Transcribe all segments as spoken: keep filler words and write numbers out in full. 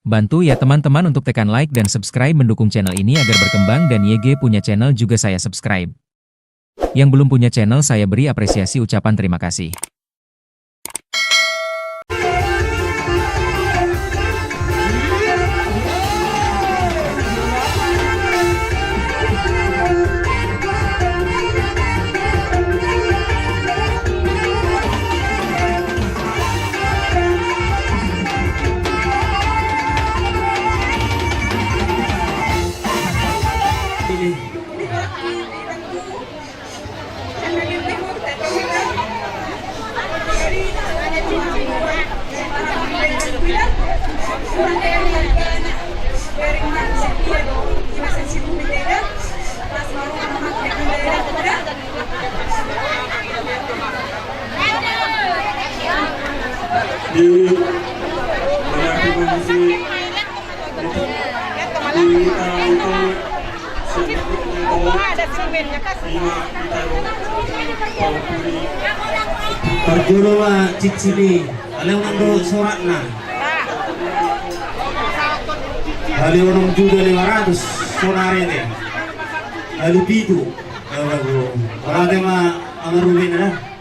Bantu ya teman-teman untuk tekan like dan subscribe mendukung channel ini agar berkembang dan Y G punya channel juga saya subscribe. Yang belum punya channel saya beri apresiasi ucapan terima kasih. Di, mengaku mengisi. Parjolo ma cincin i, alai unang do soratna. Alai unang juga lima ratus sonari ne. Alai pitu. Alai ma amarumena.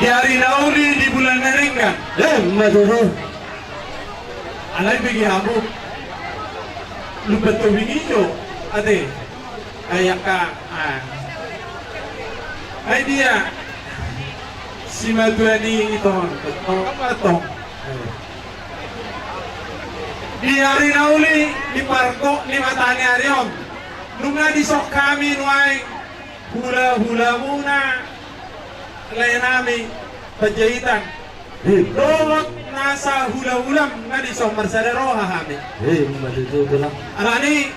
Di ari na uli di bulan na denggan. Eh, ima tutu. Alai bege hamu, Lumban Tobing i jo ate. Ai angka, ah. Ai dia, simatua ni ito on, tong, tong. Di ari na uli, di pargok ni mata ni ari on, nunga dison hami nuaeng hulahulamuna, laenami Panjaitan. Dohot nasa hulahulam nunga dison marsada roha hami. Alani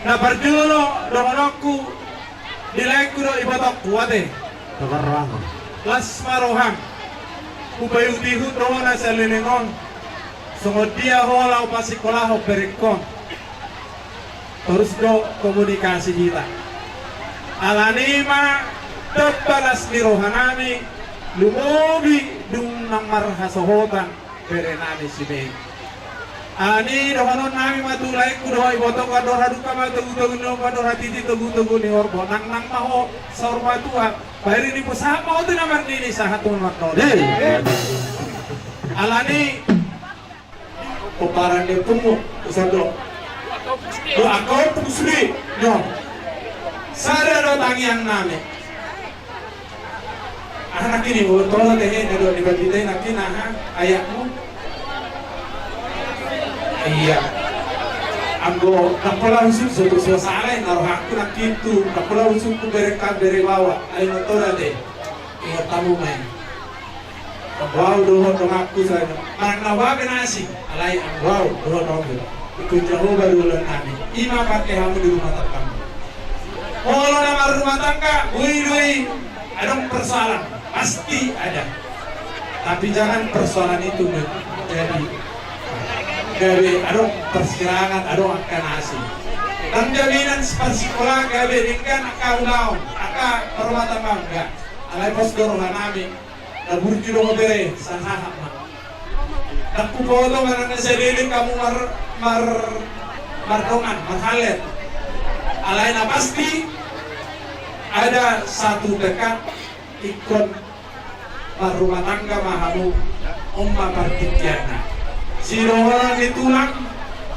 na parjolo dohononku, di laengku dohot ibotongku ate. Las ma roham. Hupaihutihut do ho na saleleng on songon dia ho laho pasikolahon berengkon. Torus do komunikasi hita. Alani ma domba las ni rohanami, lumobi dung nang marhasohotan berenami si Mei. Alani dohononnami ma tu laengku dohot ibotongku, andor hadungka ma togutogu ni lombu, andor hatiti togutogu ni horbo. Nangnang ma ho saur matua, pairi ni pos, sahat ma ho tu na marnini, sahat tu na marnono. Alani pomparan ni ompungmu, usan do. Do angka ompung sude. Sada do tangiangnami. Aha nangkin i, boto tehe na do ni babita i nangkin, aha ayatmu? Ia. Anggo ndang pola husungkun, so tung so sala i na rohangku nangkin tu, ndang pola husungkun bere ka bere baoa, ai molo tung ate. Ingot hamu ma i. Anggo au dohot donganku sajo, manang na boha pe na asing, alai anggo au dohot donganku, ingkon Jahowa do olonami. Ima pake hamu di rumah tanggamu. Molo na marrumah tangga, boi do i adong persoalan, pasti ada. Tapi jangan persoalan itu menjadi gabe adong persirangan, adong angka na asing. Ndang jaminan parsikolaan gabe denggan angka ulaon, angka parrumah tanggaon, enggak. Alai pos do rohanami. Na burju do ho bere, sahat ma. Ndang huboto manang na saleleng hamu mar, mar, mardongan, marhalet. Alai na pasti ada satu tekad, ingkon marrumah tangga ma hamu, on ma partingkianna. Sidohonon ni tulang,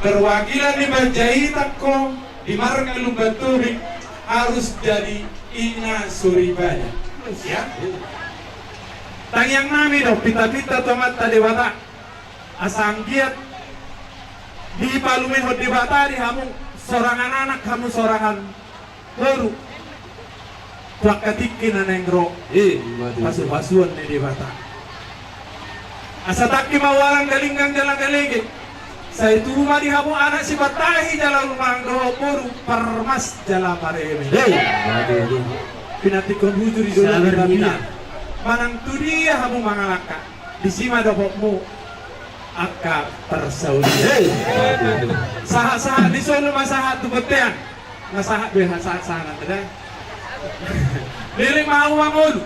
perwakilan ni Panjaitan ho di marga Lumban Tobing harus jadi ina soripada. Ya. Tangiangnami do, pinta-pinta tu Amanta Debata, asa anggiat dipalumehon Debata di hamu sorangan anak, hamu sorangan boru, tu angka tingki na naeng ro. Ima tutu. Pasupasuon ni Debata. Asa tangki ma ualang, galinggang jala galege. Sai tubu ma di hamu anak sipantahi jala rumang dohot boru parmas jala pareme. Ima tutu. Pinantikhon hujur i do. Sabar hita. Manang tu dia hamu mangalangka, disi ma dapotmu angka parsaulian. Ima tutu. Sahat-sahat ni solu ma sahat tu bontean. Nga sahat be, sahat-sahat na da. Leleng ma hamu mangolu.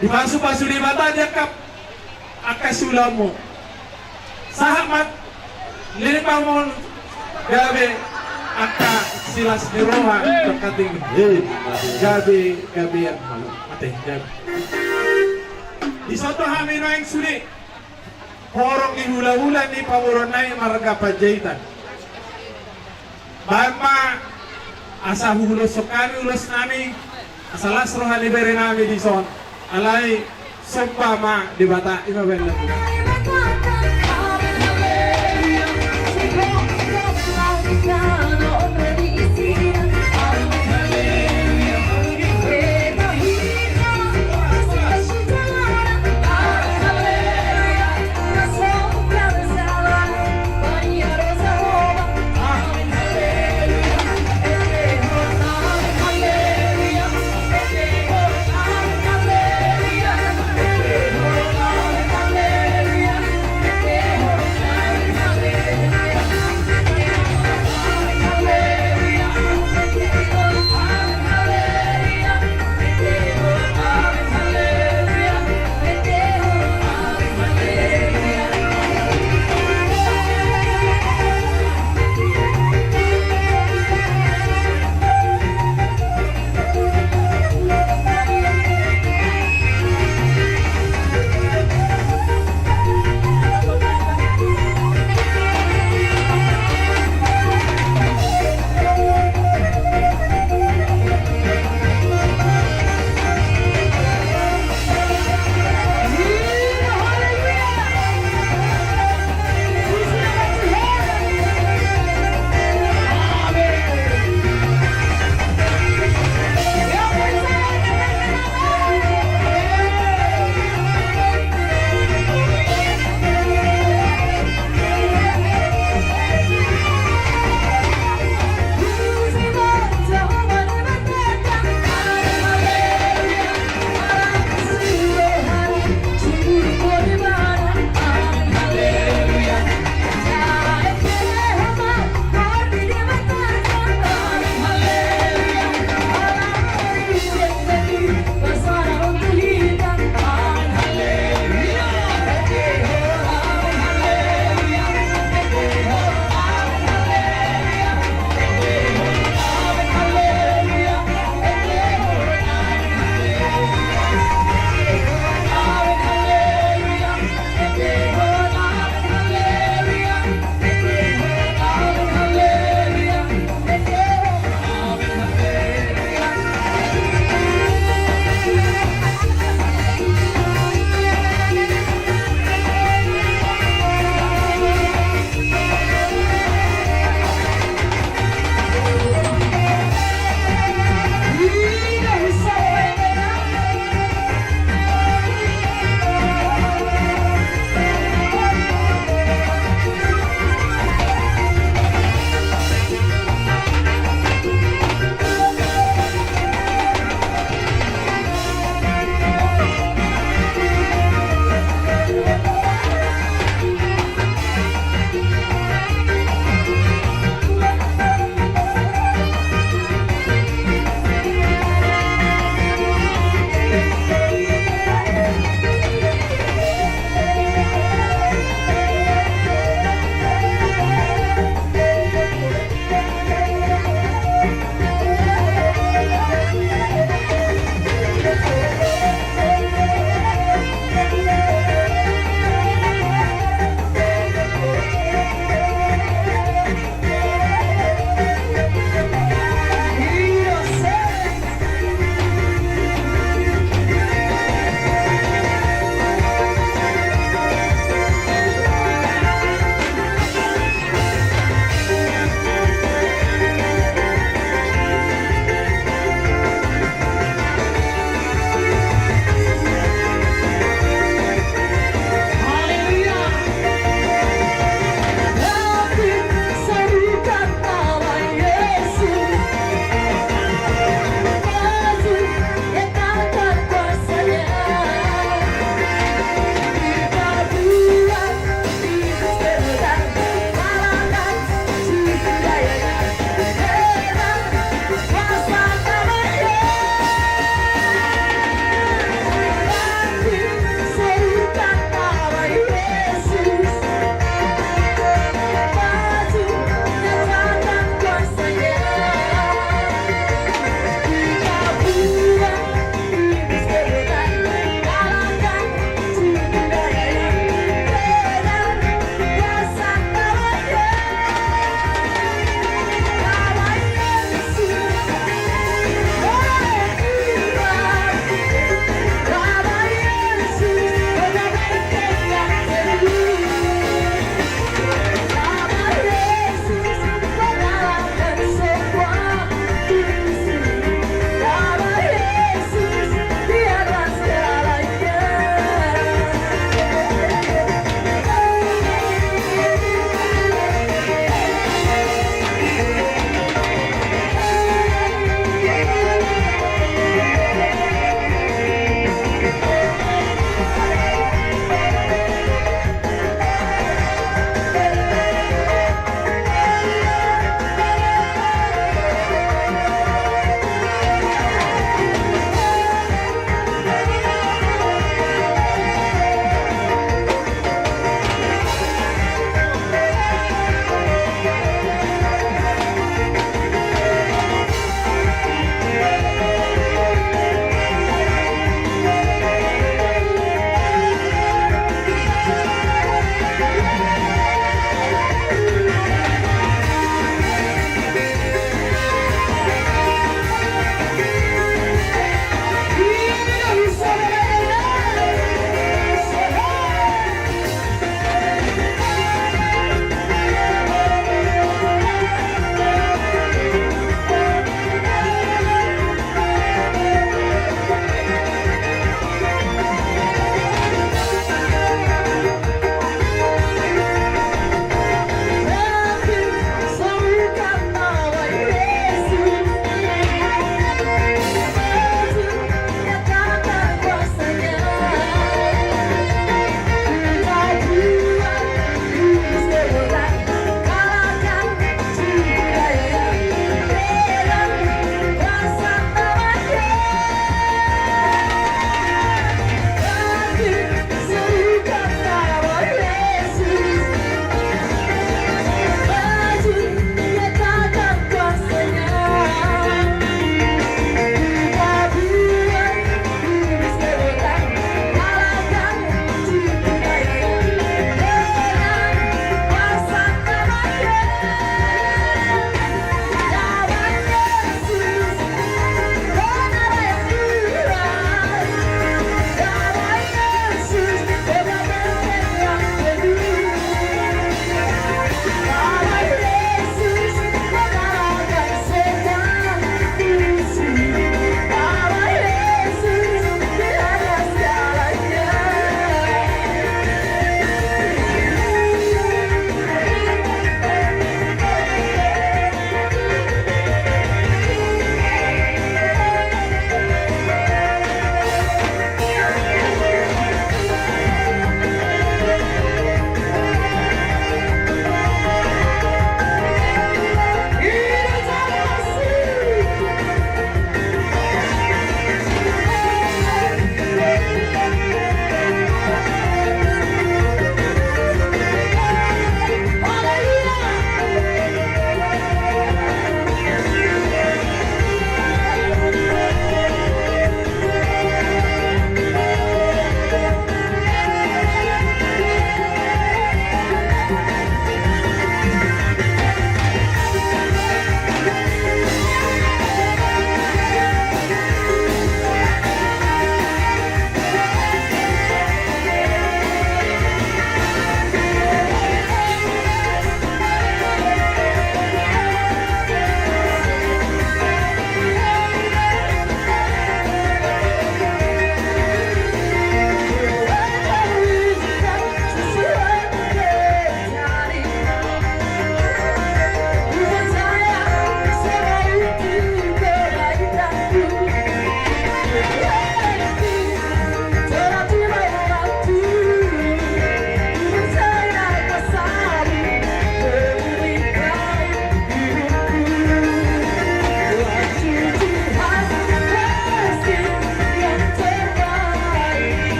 Dipasupasu Debata di angka, angka siulaonmu. Sahat ma, leleng ma hamu mangolu. Gabe angka silas ni roha, angka tinggi. Gabe, gabean ma hamu. Ate, gabe. Dison do hami nuaeng sude. Horong ni hulahula ni pamoruonnami marga Panjaitan. Baen ma asa huuloshon hami ulosnami, asa las roha ni berenami dison. Alai somba ma Debata, ima baen lagu.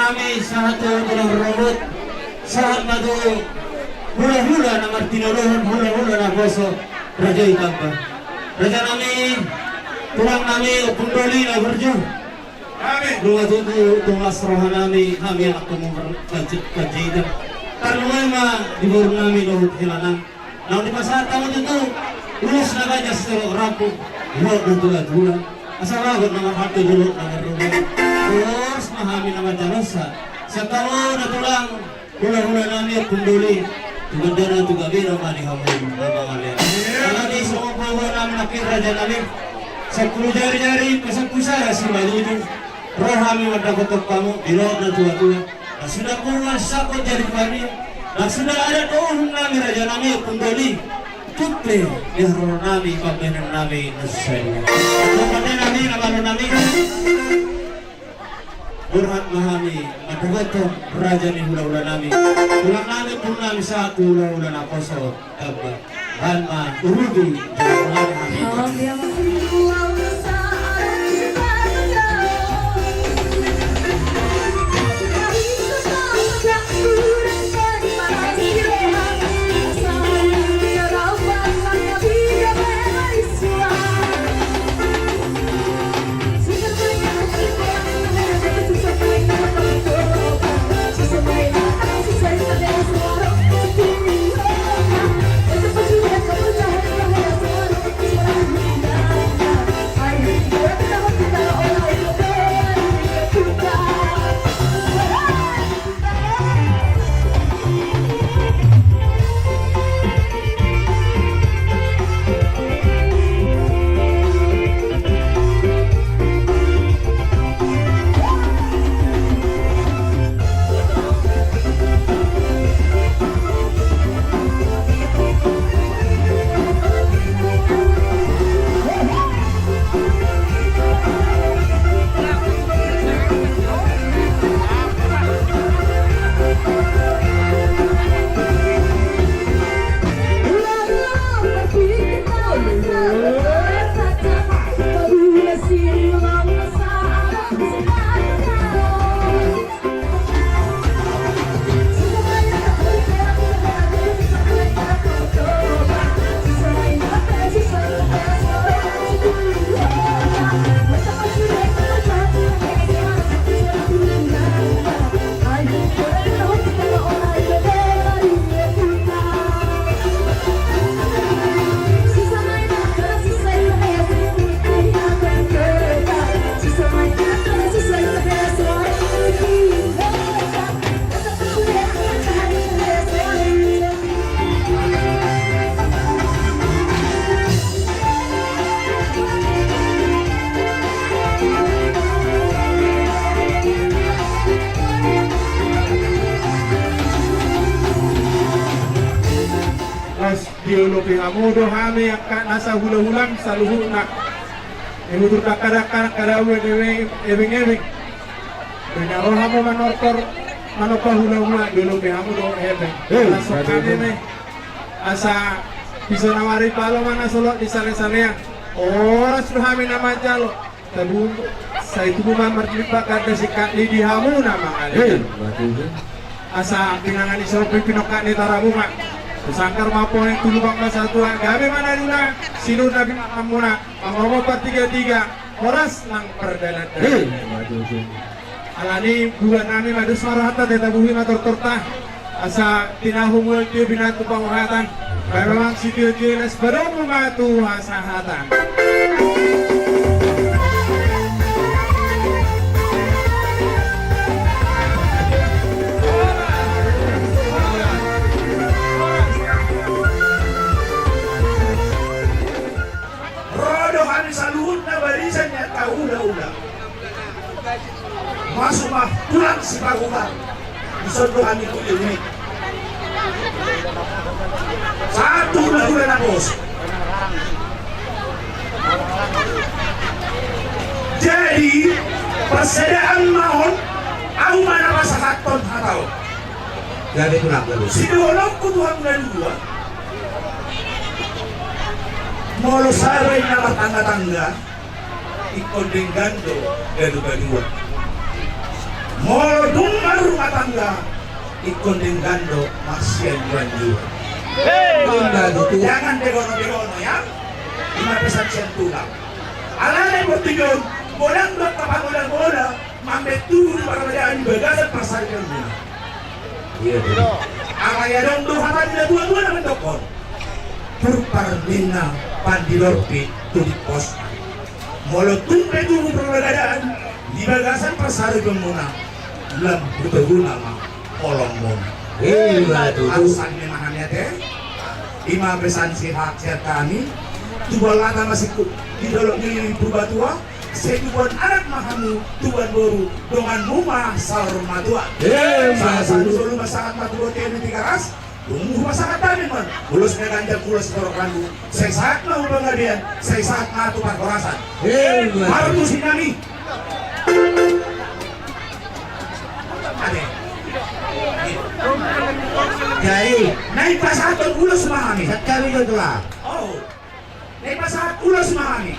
Nami sahat tu tulang rorobot, sahat ma tu hulahula na martinodohon, hulahula naposo raja i Tamba. Raja nami, tulang nami, Ompung Doli na burju. Nunga tutu tongtong las roha nami, hami anak hamu Panjaitan. Tarlumobi ma di boru nami dohot helanami. Naung dipasahat hamu tutu ulos na ganjang sitorop rambu, dohot na tulatula. Asa bagot na marhalto, dolok na marroha. Horas ma hami na manjalosa. Sian hamu na tulang, hulahula nami, Ompung Doli, tu gandana tu gabena ma di hamu na mangalean. Alani songon paboa nami nangkin, raja nami, sampulu jarijari, sampulu sada simalujung. Ro hami mandapothon hamu, di dolok na tulatula. Ndang suda pungu sangkot jari tu hami, ndang suda adat dohot uhum nami, raja nami, Ompung Doli. Tung pe di haroro nami pambahenan nami na so sae. Pambahenan nami na malo nami. Borhat ma hami mandapothon raja ni hulahula nami, tulang nami, ompung nami sahat tu hulahula naposo Tamba. Bahen ma urupi jala bola ni hami. Diolopi hamu do hami angka nasa hulahulam saluhutna. Ibutur dakka-dakka, angka dao, ebeng-ebeng. Dung ro hamu manortor, manomba hulahula, diolopi hamu do hepeng. Hei, langsung hami ma. Asa bisa nawari palo ma na solot di sale-salean. Horas do hami na manjalo. Tabu, sai tubu ma marlipat ganda singkat ni di hamu na mangalean. Asa pinangan ni sopi pinongkak ni tarabunga. Sangkar ma poning tu lubang ma satua, gabe ma na niula, sinur na pinanganmuna, mangomon partiga-tiga, horas nang pardalan-dalan. Alani bulan nami ma dos ma rohanta, tetabuhi ma tortorta. Asa tinahu mual tio binatu panguhatan. Memang sitio-tio las badomu ma tu hasahatan. Ro do hami saluhutna barisan ni angka hulahulam. Masuk ma tulang siparupa. Dison do hami tu ilmu. Satu hulahula na bos. Jadi, parsadaan ma on, au ma na pasahathon hata on. Jadi tulang. Sidohononku tu hamu na dua. Molo saba i na martangga-tangga, ingkon denggan do ganup-ganupan. Molo dung marrumah tangga, ingkon denggan do marsianjuan-juan. Hei! Ima tutu. Jangan begono-begono, ya. Ima pesan sian tulang. Alana i portibi on, godang do angka pangula-ngula mambahen tubu di parbadaan di bagasan parsaripeonmuna. Iya, iya. Alai adong do hata ni natua-tua na mandokkon: Purpar ninna pandidorpi tu diposna. Molo tung pe tubu parbadaan di bagasan parsaripeonmuna, lam hutoguna ma holongmuna. Ima tutu. Arsak ni ma hami ate. Ima pesan sihat sian hami. Tubuan lata ma singkop di dolok ni Purbatua. Sai tubuan anak ma hamu, tubuan boru, donganmu ma saur matua. Ima tutu. Sahat-sahat solu ma sahat ma tu bontean ni Tigaras. Dung hupasahat damang ma, ulos na ganjang, ulos torop rambu. Sai sahat ma tu panggabean, sai sahat ma tu parhorasan. Ima tutu. Parmusik nami. Ate. Jadi, naeng pasahathon ulos ma hami. Sangkami do tulang. Oh. Naeng pasahat ulos ma hami.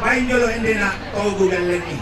Baen jolo endena Togu Gelleng i.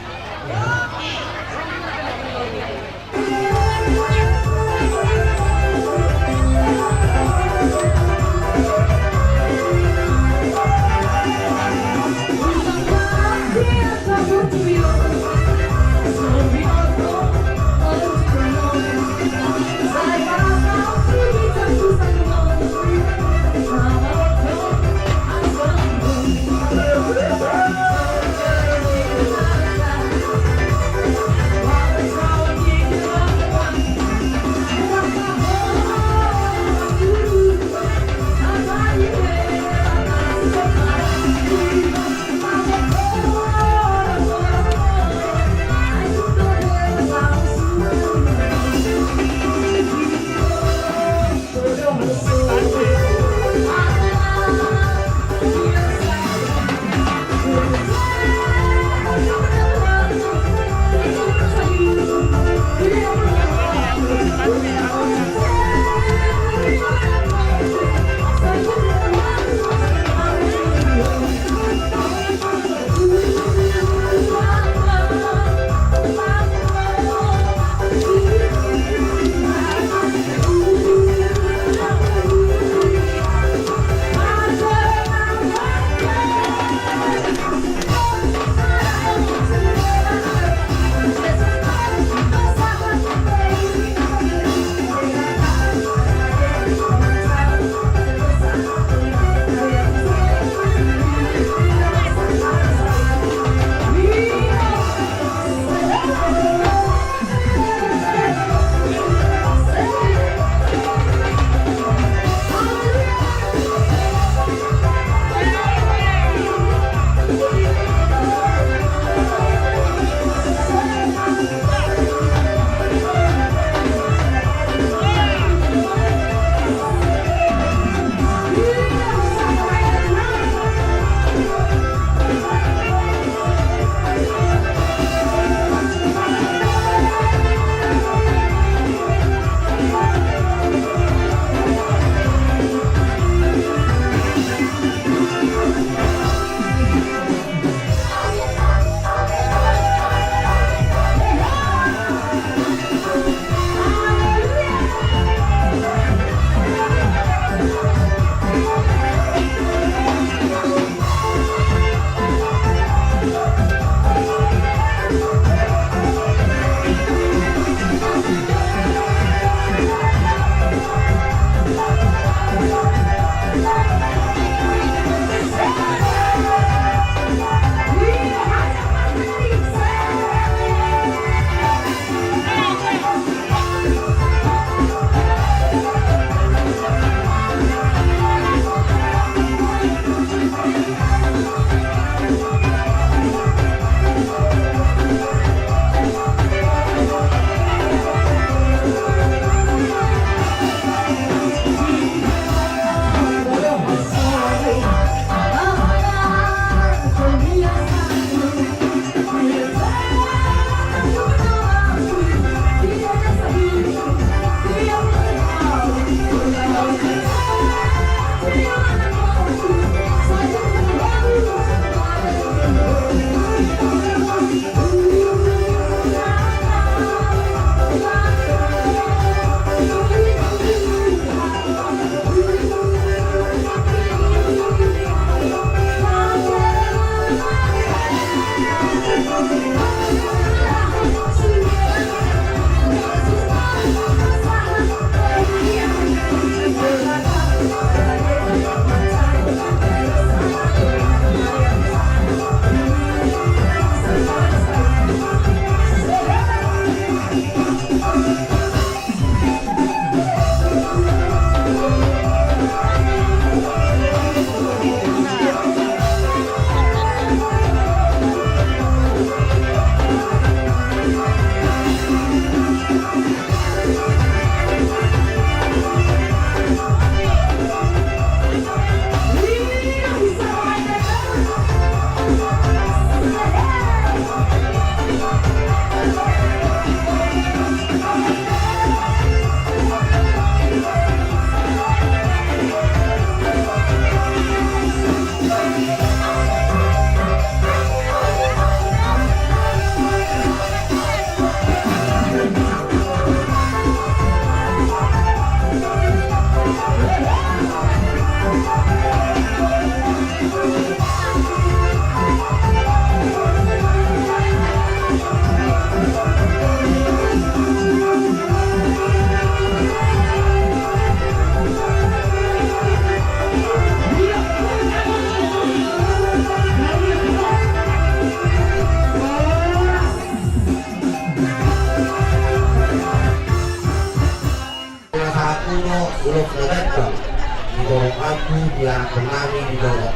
Di anak nami di dalam.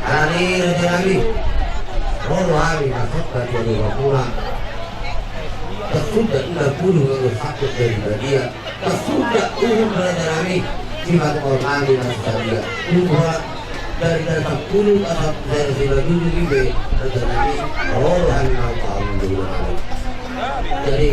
Alani raja nami, ro do hami masuk ke dua dua pulang. Tersudah enggak puluh yang sakit dari badia. Tersudah umur raja nami, sifat orang nami masuk dia. Umur dari dari sepuluh atau dari sembilan tujuh gitu. Raja nami, ro do hami mau tahu dulu. Jadi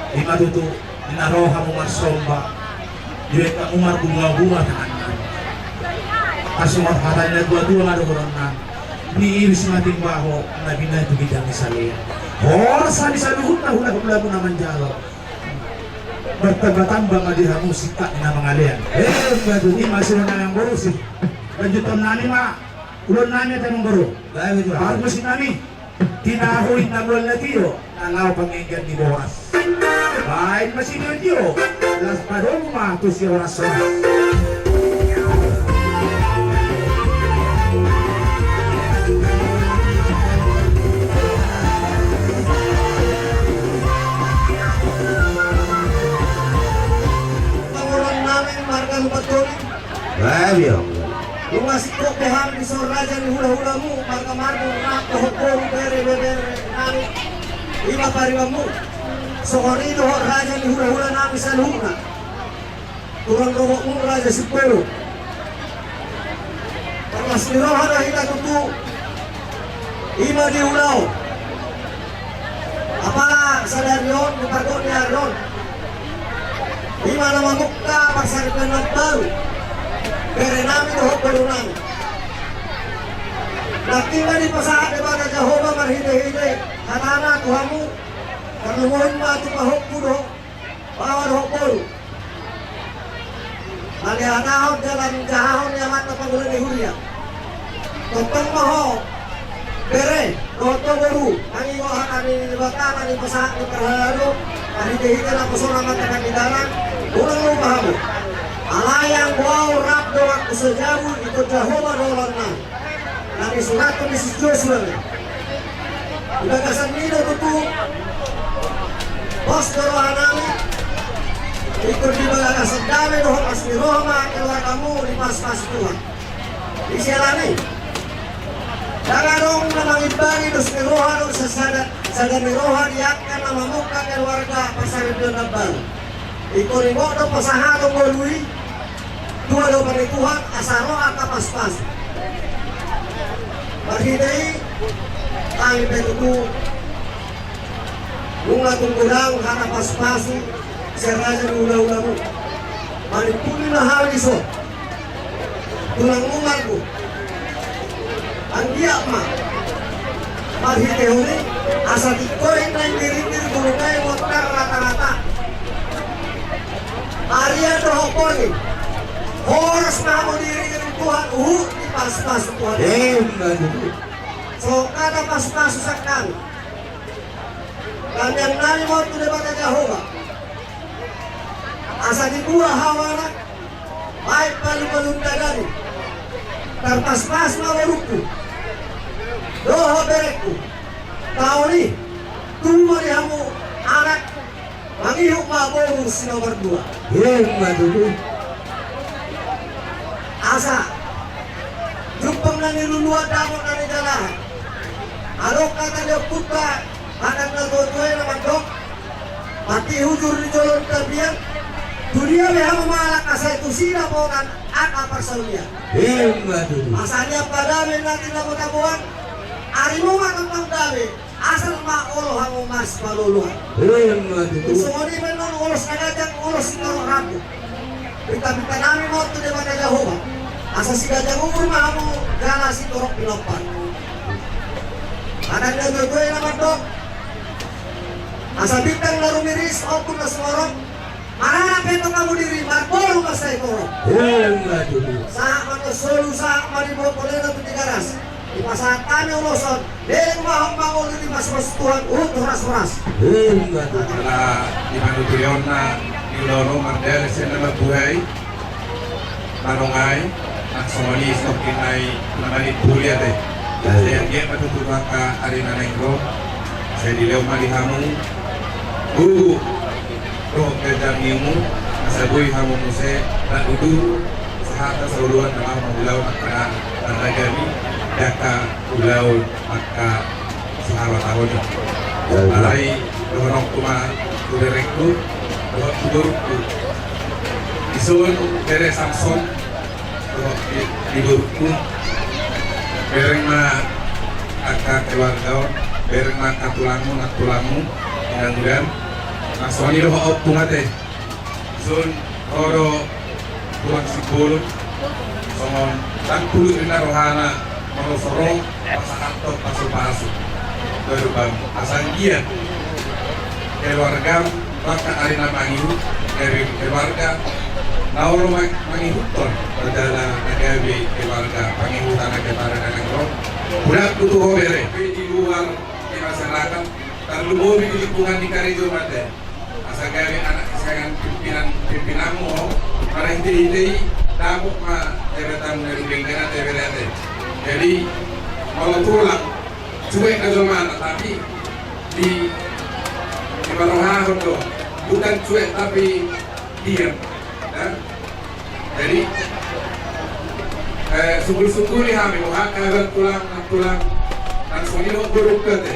Ima tutu, di na ro hamu marsomba, di bengkakmu marbunga-bunga tanganna. Asi ma hata ni na tua-tua ma dohononna. Niiris ma timbaho, na binahen tu ginjang ni salean. Horas hami saluhutna hula-hulamu na manjalo. Bertambah-tambah ma di hamu singkat ni na mangalean. Eh, ima tutu, ima si na nang boru si. Lanjuton nami ma, ulon nami ate nang boru. Baik, betul. Baru musik nami. Tinahu inna mual na tio, na laho pangenggan ni boras. Baen ma sitio-tio, las padomu ma tu si horas-horas. Pamoruan nami marga Lumban Toli. Bae, biang. Nunga singkop be hami dison raja ni hula-hulamu, marga Marbun, rap dohot boru, bere, bebere nami. Ima paribanmu. Songon i dohot raja ni hula-hula nami saluhutna. Tulang rorobotmu Raja Siporo. Parlas ni roha do hita tutu. Ima di ulaon. Apala sadari on, di pargok ni ari on. Ima na mamungka parsaripeon na baru. Bere nami dohot boru nami. Nangkin ma dipasahat Debata Jahowa marhite-hite hatana tu hamu. Tarlumobi ma tu pahompu dohot baoa dohot boru. Manghatai hatahon jala manjahahon ni amanta pangula ni huria. Tongtong ma ho bere dohot ho boru, mangihuthon hata ni Debata na nipasahat ni parhalado, marhite-hite naposona amanta Pandita Dang, unang lupa hamu. Alai anggo au rap do angku sajabu, ingkon Jahowa do olonna. Na disurathon ni si Josua do i. Di bagasan i do tutu pos do roha nami. Ingkon di bagasan dame dohot las ni roha ma keluargamu dipaspas Tuhan. Di siala ni i, ndang adong na mangimbangi dos ni roha dohot sasada, sada ni roha di angka na mamungka keluarga parsaripeon na baru. Ingkon ingot do pasahaton ngolu i tu adopan ni Tuhan asa ro angka paspas. Marhite i, hami pe tutu nunga tung godang hata paspas i sian raja ni hulahulamuna. Manimpuli ma hami dison. Tulangmu Margo, anggiat ma marhitehon i asa tingkos naeng dirindir, bulu naeng montar ratarata. Arian dohot borngin, horas ma hamu diiringiring Tuhan, huhut dipaspas Tuhan. Emma tutu. Songon hata paspas sangkami. Tangiang nami ma on tu Debata Jahowa asa dibuat hamu anak, baen palupalu ni daging, tarpaspas ma borungku dohot berengku. Taon i tubu ma di hamu anak, mangihut ma boru si nomor dua. Emma tutu. Asa jumpang na niluluan, dapot na nijalahan. Adong hata ni ompunta, hata ni natuatua i na mandok: Mati hujur di jolo ni tapian, tu dia be hamu mangalangka, sai tusi dapotan angka parsaulian. Emma tutu. Asa nian ma dame na tinabo-taboan, arimu ma tongtong dame, asal ma olo hamu marsipaolo-oloan. Emma tutu. Songon i ma annon ulos na ganjang, ulos sitorop rambu. Pinta-pinta nami ma on tu Debata Jahowa asa siganjang umur ma hamu jala sitorop pinompar. Hata ni natuatua i na mandok: Asa bintang na rumiris, ombun na sumorop, maranak pe tong hamu diri, marboru ma sai torop. Emma tutu. Sahat ma tu solu, sahat ma di Bobolena tu Tigaras. Dipasahat hami ulos on, leleng ma hamu mangolu, dipaspas Tuhan huhut horas-horas. Emma tutu. Ala di panuturionna di ulaon on, mardalan sian na mambuhai, manongai, na songon i stop kinai na manimpuli ate. Sai anggiat ma tutu angka ari na naeng ro, sai dilehon ma di hamu gogo dohot ganjang ni umur, asa boi hamu muse na tutu sahata saoloan na laho mangulahon angka na ragam i di angka ulaon angka sahabatahon i. Alai dohononku ma tu berengku dohot tu borungku. Dison bere Samson dohot di, di borungku. Bereng ma angka keluarga on, bereng ma angka tulangmu, nantulangmu, inangudan. Na songon i dohot ompung ate. Dison ro do tulang Simbolon, songon ndang pulut ninna rohana molo so ro pasahathon pasupasu. Baru bang, asa anggiat keluarga, angka ari na mangihut, gabe keluarga na olo mang-, mangihuthon, padahal na gabe keluarga pangihutan na gabe ari na naeng ro. Buat butuh ho bere di luar, di masyarakat, tarlumobi di lingkungan ni karejo mate. Asa gabe anak kesayangan pimpinan, pimpinanmu ho, marhite-hite i dapot ma jabatan na di bengkena T B R T. Jadi molo tulang, cuek do jolmana, tapi di, diparrohahon do, bukan cuek tapi diam. Ya. Jadi, eh, sungkul-sungkuli hami, boha kabar tulang, tulang, langsung i do guru kete.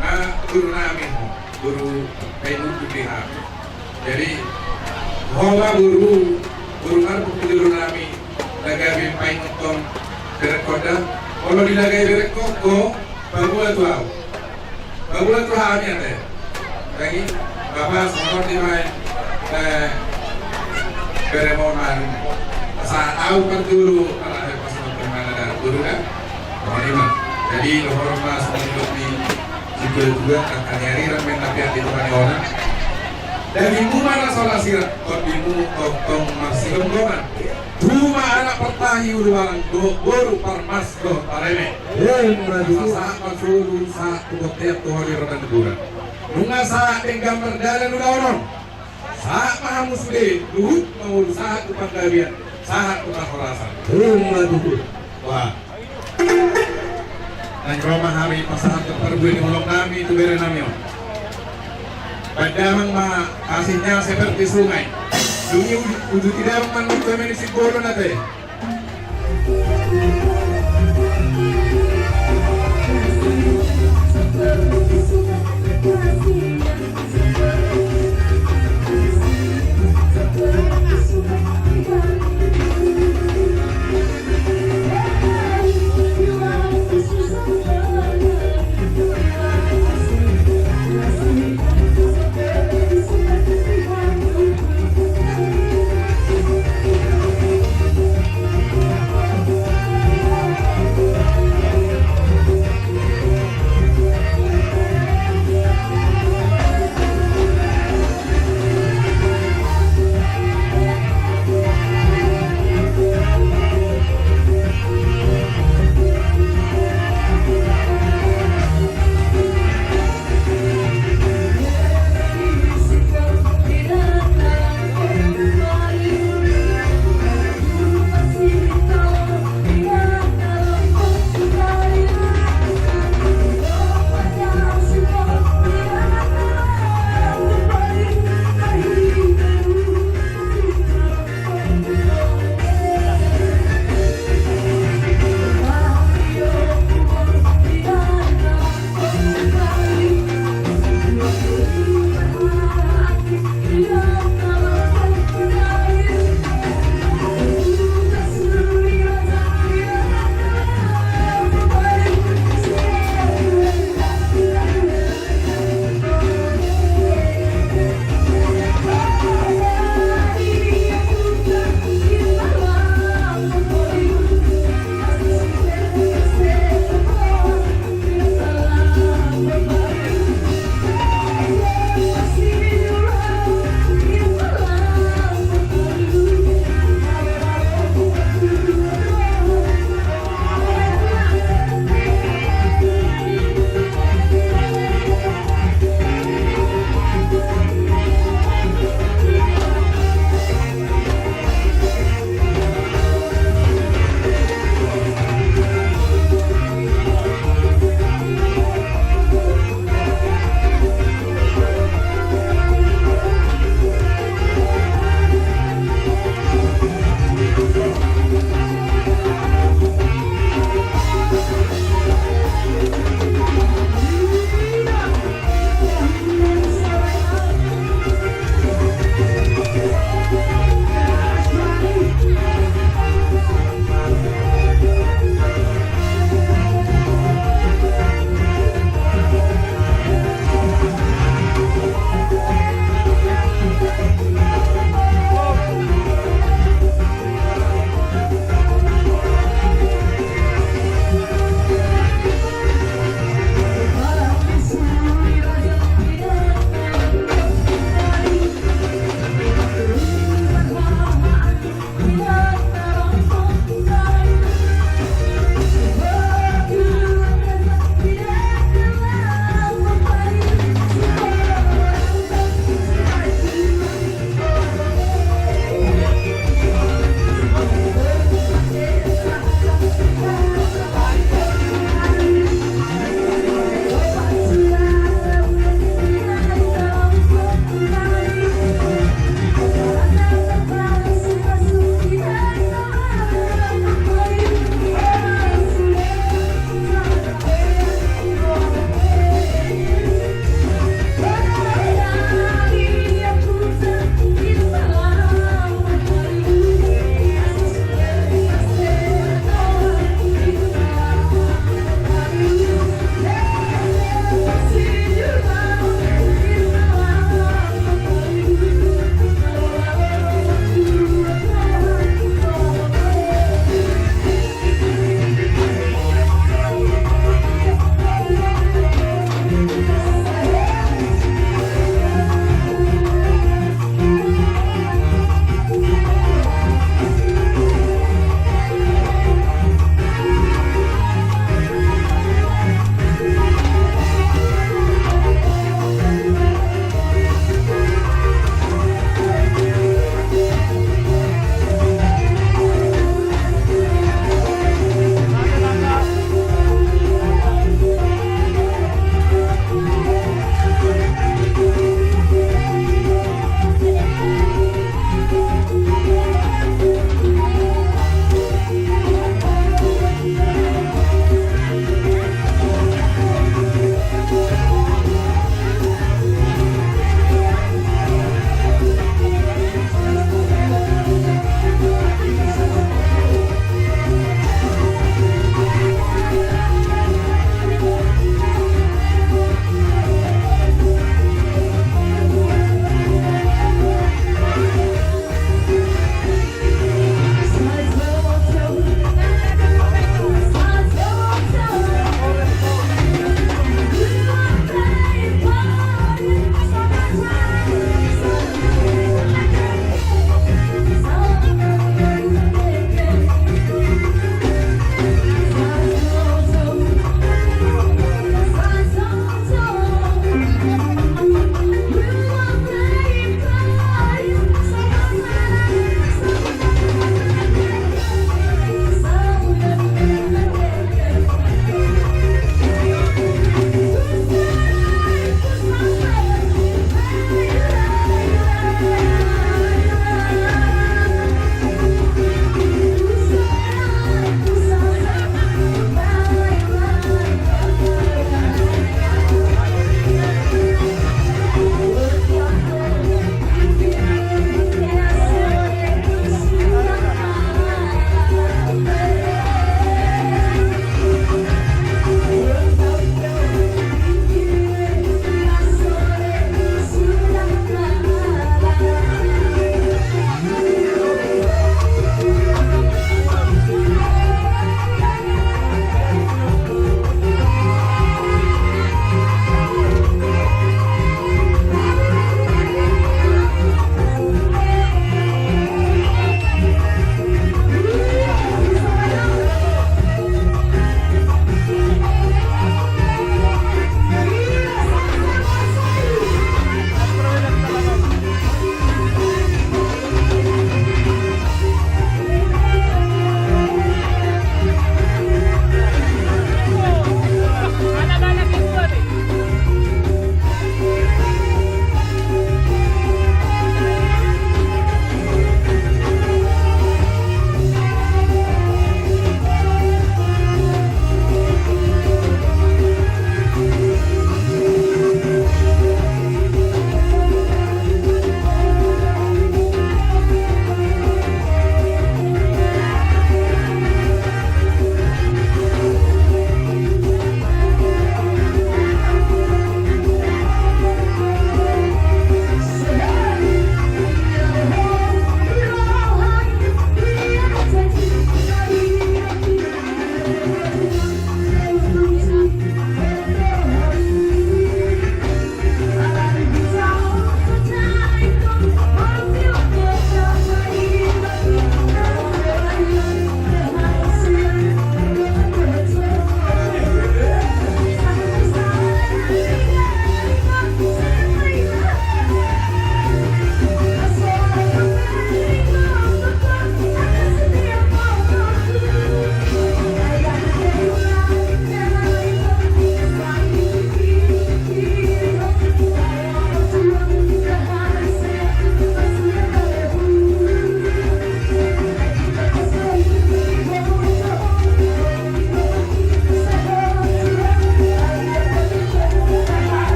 Na guru nami ho, guru Painutun di hami. Jadi ho ma guru, guru marbuk di guru nami, na gabe paingothon berengkonda. Molo di na gabe berengko, ho, pamula tu ahu. Pamula tu hami ate. Lagi, Bapak, songon on di mai, eh, beremon man. Asa ahu parguru, ala he pas nonton mana ada guru kan? Songon i ma. Jadi dohonon ma songon i dohot ni situa-tua, angka ni ari rap main tapi ati tu mani ona. Dagingmu ma na so las sirap, tondingmu tongtong marsigomgoman. Tubu ma anak partahi ulualang dohot boru parmas dohot pareme. Emma tutu. Sahat ma solu, sahat tu bontean, tu holi ro nang di bulan. Nunga sahat denggan mardalan ulaon on. Sahat ma hamu sude, luhut mangolu, sahat tu panggabean, sahat tu parhorasan. Emma tutu. Wah. Naeng ro ma hami pasahat parbue ni holong nami tu bere nami on. Baen damang ma asihna seperti sungai. Dung i uju-, uju ti damang manungkun hami ni simbolo nate.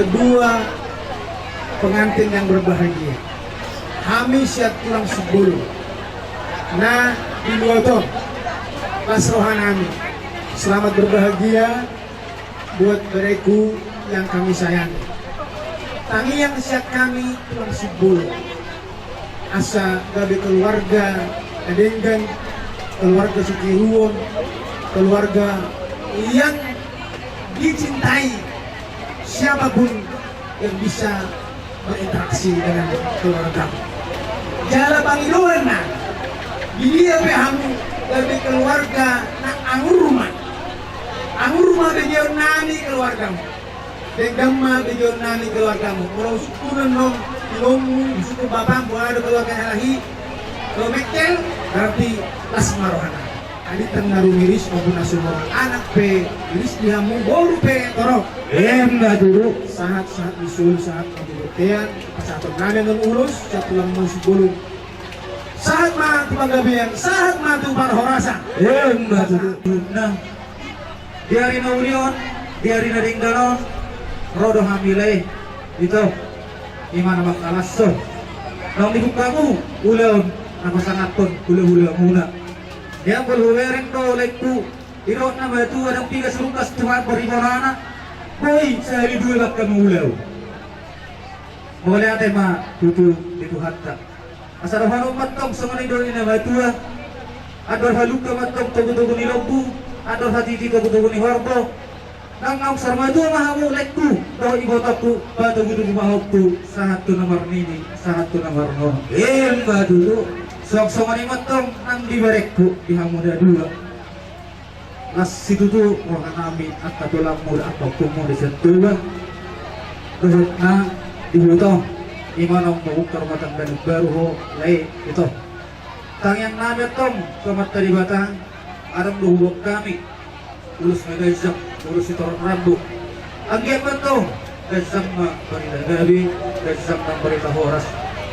Kedua pengantin yang berbahagia, hami sian tulang Simbolon na di luat on, las roha nami. Selamat berbahagia buat bereku yang kami sayangi. Tangiang sian hami tulang Simbolon, asa gabe keluarga na denggan, keluarga sitiruon, keluarga yang dicintai siapapun yang bisa berinteraksi dengan keluarga. Jala pangidoanna, di dia pe hamu gabe keluarga na angur ma, angur ma begeon nami keluargamu. Denggan ma begeon nami keluargamu. Molo sungkunan nong, ilongmu, sungkun bapam, boha do keluarga ni halak i, do mengkel, berarti las ma rohana. Adintang na rumiris maupun na sumorang, anak pe iris di hamu, boru pe torop. Emma tutu. Sahat, sahat ni solu, sahat ma tu bontean, pasahaton nami annon ulos, sahat tulang musik bolong. Sahat ma tu panggabean, sahat ma tu parhorasan. Emma tutu. Nah, di ari na uli on, di ari na denggan on, ro do hami lae, ito, ima na mangkalashon. Naung dibuka hamu ulaon na pasangaphon hulahulamuna. Nian molo hubereng do laengku, didok na matua, ndang piga sirungkas tu hambor ibonana. Boi sahali dua bangka mangulahon. Mauliate ma tutu di Tuhanta. Asa dohonon ma antong songon i do ni na matua: Andor halumpang ma antong togutogu ni lombu, andor hatiti togutogu ni horbo. Nang naung saur matua ma hamu laengku dohot ibotongku, patogutogu ma hompu sahat tu na marnini, sahat tu na marnono. Emma tutu. Suang songon i ma antong nang di berengku, di hamu na dua. Las situtu roha nami angka tulangmu dohot angka ompunmu di Siantulang. Dohot na di huta on, ima naung mambungka rumah tangga na baru ho lae, ito. Tangiang nami antong tu Amanta Debata, adong do huboan hami ulos na ganjang, ulos sitorop rambu. Anggiat ma antong ganjang ma barita gabe, ganjang ma barita horas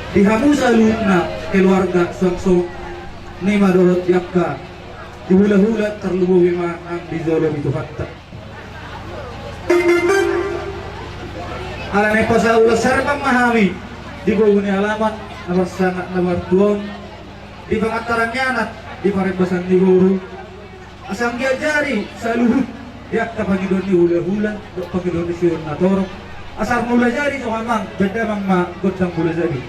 di hamu saluhutna keluarga, suang songon i ma dohot di angka di hulahula, tarlumobi ma nang di jolo ni Tuhanta. Alani i, pasahat ulos herbang ma hami di bogu ni alaman na marsangap na martua on, di pangantaran ni anak, di parembasan ni boru. Asa anggiat jadi saluhut di angka pangidoan ni hulahula dohot pangidoan ni suhut na torop. Asa mula jadi jo amang, bahen damang ma gondang mula jadi.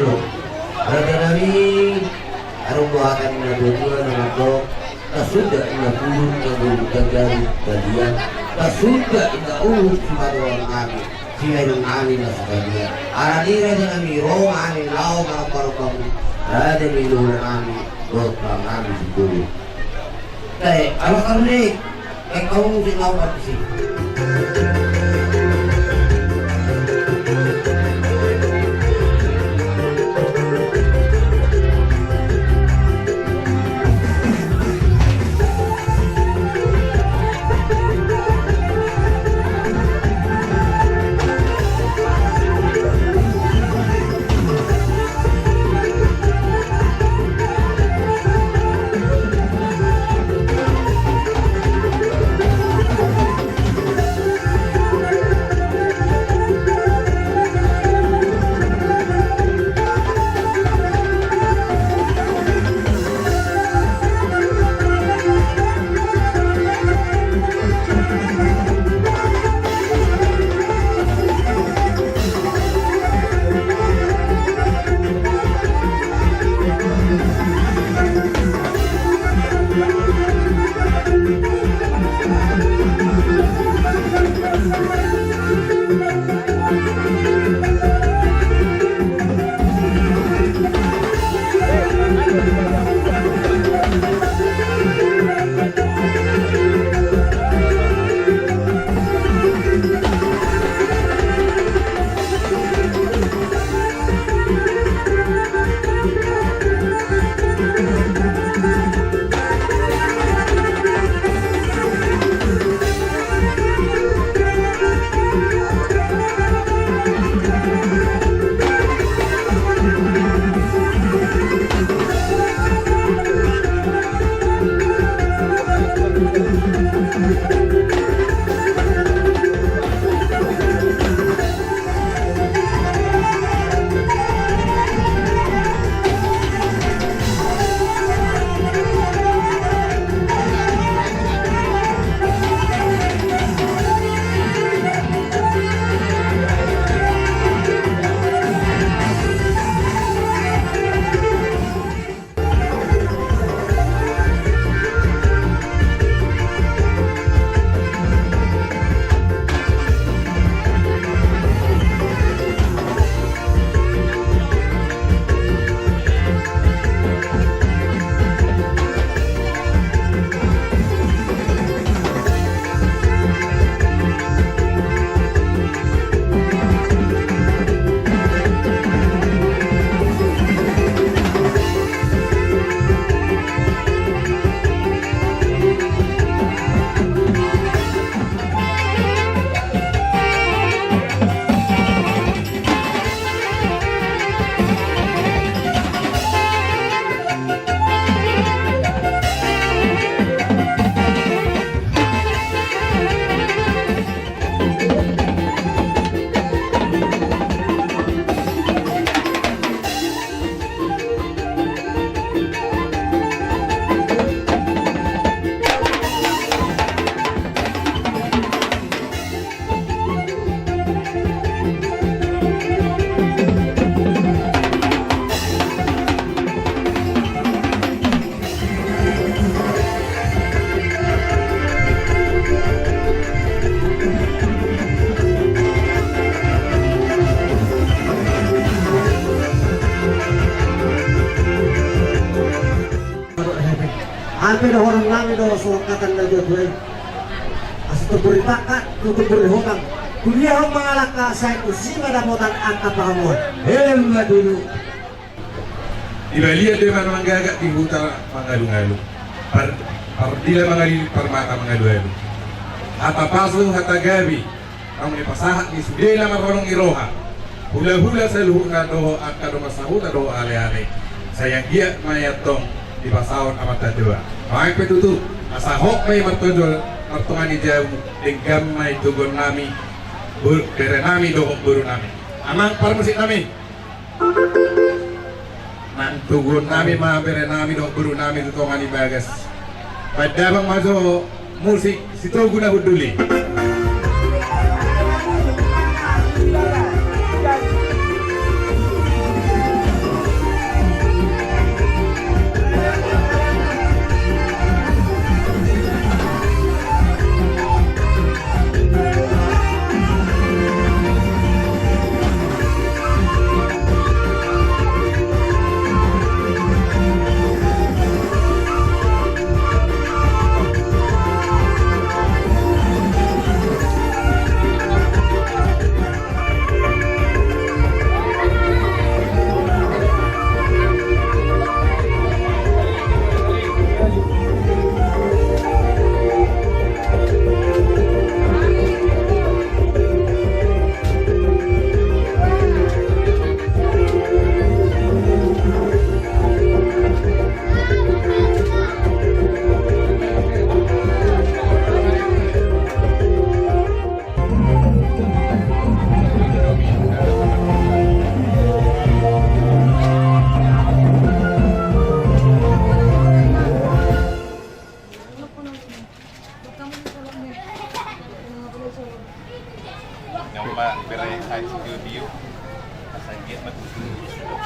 Raja nami, adong do hata ni na dua-dua na mandok: Tasunda inna pulung na burung tanjari badia, tasunda inna uhum sipadoan nami, simainum nami na sabadia. Alani raja nami, ro ma hami laho maromba-romba hamu, raja ni hulahula nami dohot tulang nami sipulu. Tahe, abang Karni, engkau musik lawan partisi. Ampe dohonon nami do songon hata ni natuatua i. Asa tumbur ni pangkat, tumbur ni hotang. Tudia ho mangalangka, sai tusi ma dapotan angka pangamuan. Emma tutu. Di balian do imana manggagak, di huta mangalungalu. Par-, pardila mangalilit, parmata mangalualu. Hata pasu, hata gabe, naung dipasahat ni sude na marholong ni roha, hulahula saluhutna dohot angka dongan sahuta dohot aleale. Sai anggiat ma i antong dipasahat Amanta Debata. Nuaeng pe tutu, asa hot ma i martonjol, martonga ni jabu, denggan ma i toguan nami, bo-, bere nami dohot boru nami. Amang parmusik nami. Nang toguan nami ma bere nami dohot boru nami tu tonga ni bagas. Baen damang ma jo musik si Togu na hundul i.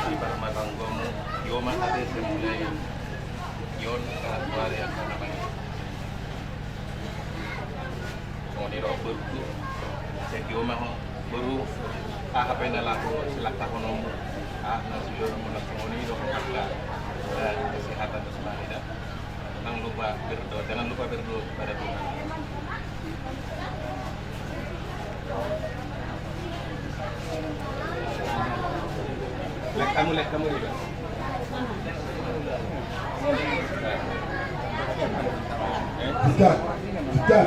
Di parmatanggamu, tio ma hape sai mulai on, angka tuari, angka na mangihut. Songon i do boru tu. Sai tio ma ho boru, aha pe na laho silangkahononmu, aha na siulahononmu, songon i do ho angka, eh, kesehatan do sonari da. Jangan lupa berdoa, jangan lupa berdoa kepada Tuhan. Lek kamu, lek kamu juga. Tiga, tiga.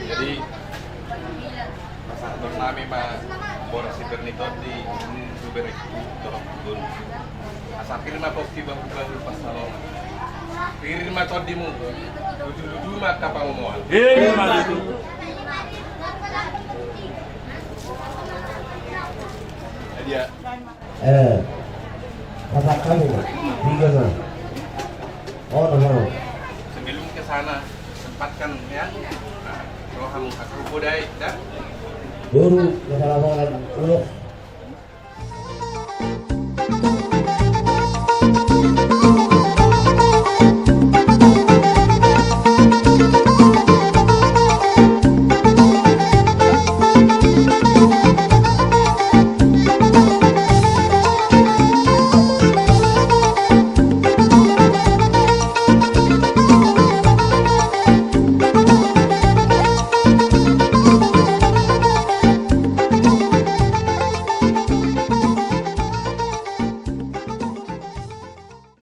Jadi, pasahaton nami ma boras si Berni Tondi, tu berengku, torop gol. Asa pir ma pongki bahul-bahul pansalongan. Pir ma tondimu, dudu-dudu ma angka pangomoan. Pir ma tutu. Jadi ya. Eh, kata kamu, tiga na. Oh, no, no. Sebelum ke sana, sempatkan ya. Nah, rohamu aku bodai, dah. Boru, masalah ulos.